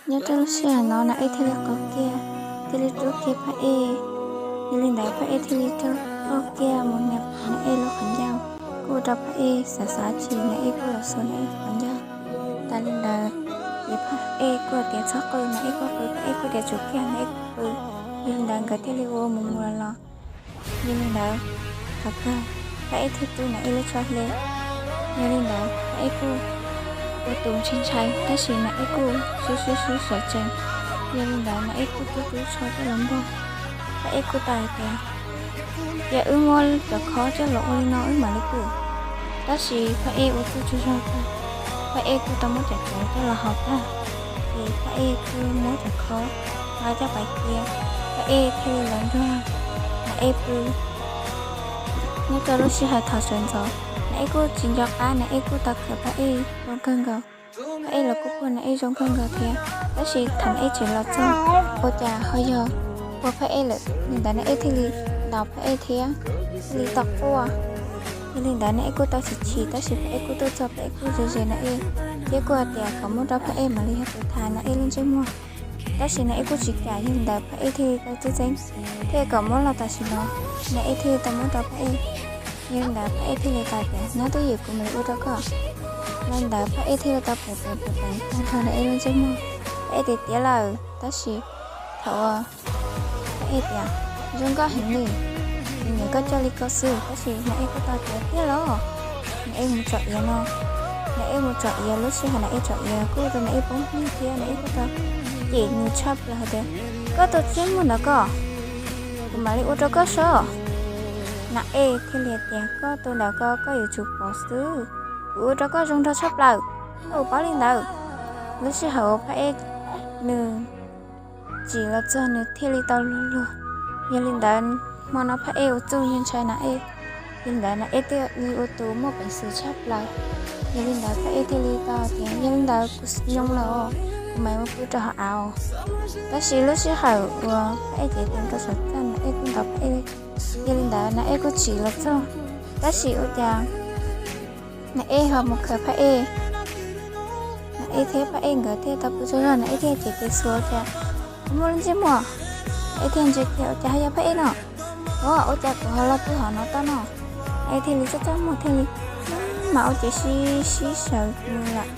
Nyob rau lub sij hawm no Na Ej thiaj li qaug kiag, thiaj li rub kiag Phaj Ej. Yog li ntawd Phaj Ej thiaj li rov qaug kiag mus nqa Na Ej lub qhov ncauj, kuj ua rau Phaj Ej xav xav tsis, Na Ej kuj los xuas Na Ej qhov ncauj. Tas li ntawd, ces Phaj Ej kuj tias txhob qw, Na Ej kuj qw, Phaj Ej kuj tias tsum kiag, Na Ej kuj qw. Yog li ntawd nkawd thiaj li ua mus mus los los. Yog li ntawd, thaum kawg Phaj Ej thiaj rub Na Ej lub tsho hle. Yog li ntawd Phaj Ej kuj ua tus ntshai ntshai, tab sis Na Ej kuj sib sib sib sawv tsees. Yog li ntawd Na Ej kuj rub rub tsho coj los npog. Phaj Ej kuj tau hais tias, yog wb muab cov khob coj los ua li no wb mam li pw. Tab sis Phaj Ej ua txuj tsaug zog tag, Phaj Ej kuj tau muab cov cawv coj los haus tag, ces Phaj Ej kuj muab cov khob nqa coj pais cia, Phaj Ej thiaj li los nrog Na Ej pw. Nyob rau lub sij hawm thaum sawv ntxov, Na Ej kuj tsis nco qab, Na Ej kuj tau khawm Phaj Ej zoo kawg nkaus. Phaj Ej los kuj puag Na Ej zoo kawg nkaus thiab, tab sis thaum Na Ej tseem los txog, ua cas ho yog puag Phaj Ej lawm. Li ntawd Na Ej thiaj li ntaus Phaj Ej thiab, thiaj li tau quaj. Yog li ntawd Na Ej kuj tau chim chim, tab sis Phaj Ej kuj tuaj txog, Phaj Ej kuj ze ze Na Ej thiab kuj hais tias kom muab rau Phaj Ej mam li yog tus tham Na Ej lub ntsej muag. Tab sis Na Ej kuj tsis kam, yog li ntawd Phaj Ej thiaj li tau txeeb txeeb thiaj kom muab los tam sim no. Na Ej thiaj li tau muab rau Phaj Ej. Yog li ntawd Phaj Ej thiaj li tau tias, nab twj ywm, kuv mam li ua rau koj. Yog li ntawd Phaj Ej thiaj li tau pleev pleev pleev pleev tag nrho Na Ej lub ntsej muag. Phaj Ej tias tiav lawm, tab sis thaum uas Phaj Ej tias, zoo nkauj heev li, kuv nyiam koj coj li ko xwb, tab sis Na Ej kuj tau tias tiag los. Na Ej mus tsom iav no, Na Ej mus tsom iav, lub sij hawm Na Ej tsom iav kuj ua rau Na Ej poob nyiaj thiab Na Ej kuj tau cem nws tshaj plaws hais tias, koj tus ntsej muag ntawd koj, kuv mam li ua rau koj soj. Na Ej thiaj li tias, koj tus ntawd ko koj yuav tsum pom xwb, kuv ua rau koj zoo nraug tshaj plaws, koj puas paub li ntawd. Lub sij hawm uas Phaj Ej nws tsim los txog nws thiaj li tau luag luag. Yog li ntawd hmo no Phaj Ej ua txuj ntshai ntshai Na Ej. Yog li ntawd Na Ej thiaj li ua tus muaj peev xwm tshaj plaws. Yog li ntawd Phaj Ej thiaj li tau tias, yog li ntawd kuv nyob lawm os, kuv mam mus pw rau hauv av. Tab sis lub sij hawm uas Phaj Ej cev tes rau saum txaj, Na Ej kuj ntaus Phaj Ej. Yog li ntawd Na Ej kuj tsim los txog, tab sis ua cas Na Ej ho mus khawm Phaj Ej. Na Ej thiab Phaj Ej nkawd thiaj tau pw tsaug zog, Na Ej thiaj cev tes xuas ua cas ho muaj lub ntsej muag. Na Ej thiaj ntsia kiag ua cas ho yog Phaj Ej no. Ua, ua cas kuv ho los pw hauv no tau no? Na Ej thiaj li txaj txaj muag thiaj li mas ua ces sib sib sawv mus lawm.